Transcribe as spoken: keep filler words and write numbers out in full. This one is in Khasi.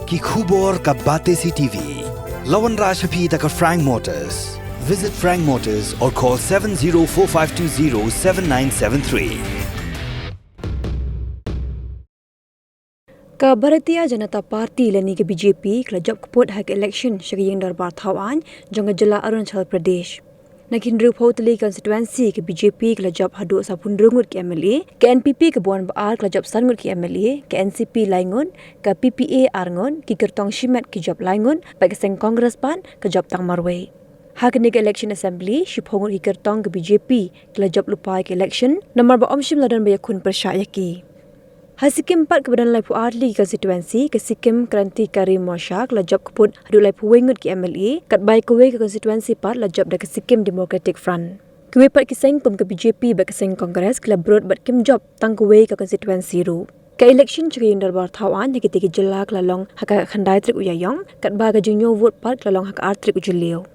Ki khubor ka Batesi TV. La wanrah sha phi da ka Frank Motors. Visit Frank Motors or call seven zero four five two zero seven nine seven three. Ka Bharatiya Janata Party lane ka B J P ka la jop kput ha ka election sha ka ïing dorbar thaw aiñ jong ka jylla Arunachal Pradesh. Na ki hynriewphew tylli ki constituency ka B J P ka la jop haduh sawphew hynriew ngut ki M L A, ka N P P kaba wan ba ar ka la jop san ngut ki M L A, ka N C P lai ngut, ka P P A ar ngut, ki kyrtong shimet ki jop lai ngut, bad ka seng Congress pat ka jop tang marwei. Ha kane ka election assembly, shiphew ngut ki kyrtong ka B J P ki la jop lypa ïa ka election namar ba ym shym la don ba ïakhun pyrshah ïa ki. Ha Sikkim pat kaba don laiphew ar tylli ki constituency, ka Sikkim Krantikari Morcha ka la jop kput haduh laiphew wei ngut ki M L A, katba ïa kawei ka constituency pat la jop da ka Sikkim Democratic Front. Kiwei pat ki seng kum ka B J P bad ka seng Congress ki la brot bad kim jop tang kawei ka constituency ruh. Ka election sha ka ïing dorbar thaw aiñ ha kitei ki jylla ka la long ha ka khyndai tarik u Ïaïong, katba ka jingñiew vote pat ka la long ha ka ar tarik u Jylliew.